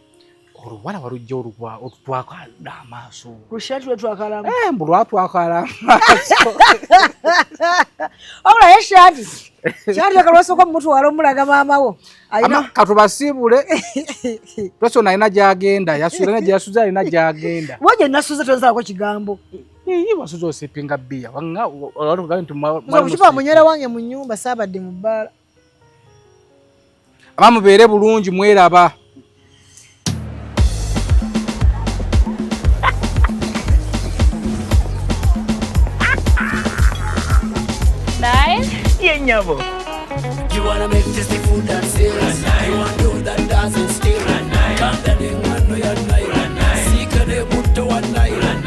oluwala walujja olutwakala amaaso. Lushanti lwetwakala. Mbu lwatwakala amaaso. Wabula ye Shanti. Shanti akalwasooka omutwala omulaga maama wo. Katubasiibule. Lwaki ono alina gy'agenda, yasuula gye yasuze alina gy'agenda. Wo gye nasuze tonsalako kigambo. Ii wasuze osipinga bbiya. Obucupa munywera wange mu nnyumba saabadde mu bbaala. Aba mubeere bulungi mweraba. Ye nnyabo. You wanna make tasty food that sells. You want dough that doesn't steal. Kanda n'eŋŋano ya Nile. Siika ne butto wa Nile.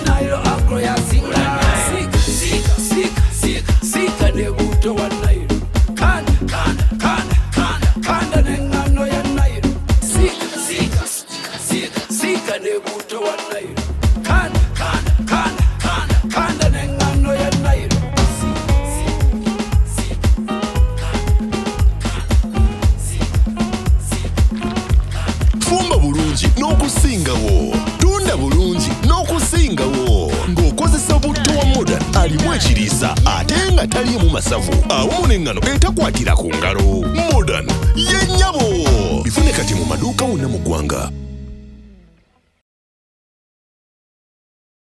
Nile Agro yasinga. Siika, siika, siika, siika, siika ne butto wa Nile. Kanda, kanda, kanda, kanda, kanda n'eŋŋano ya Nile. Siika, siika, siika, siika ne butto wa Nile. Kanda, kanda, kanda, kanda, kanda n'eŋŋano ya Nile. Fumba bulungi n'okusingawo. Tunda bulungi n'okusingawo. Ng'okozesa butto wa Modern alimu ekiriisa ate nga taliimu masavu. Awamu n'eŋŋano etakwatira ku ngalo. Modern ye nnyabo. Bifune kati mu maduuka wonna mu ggwanga.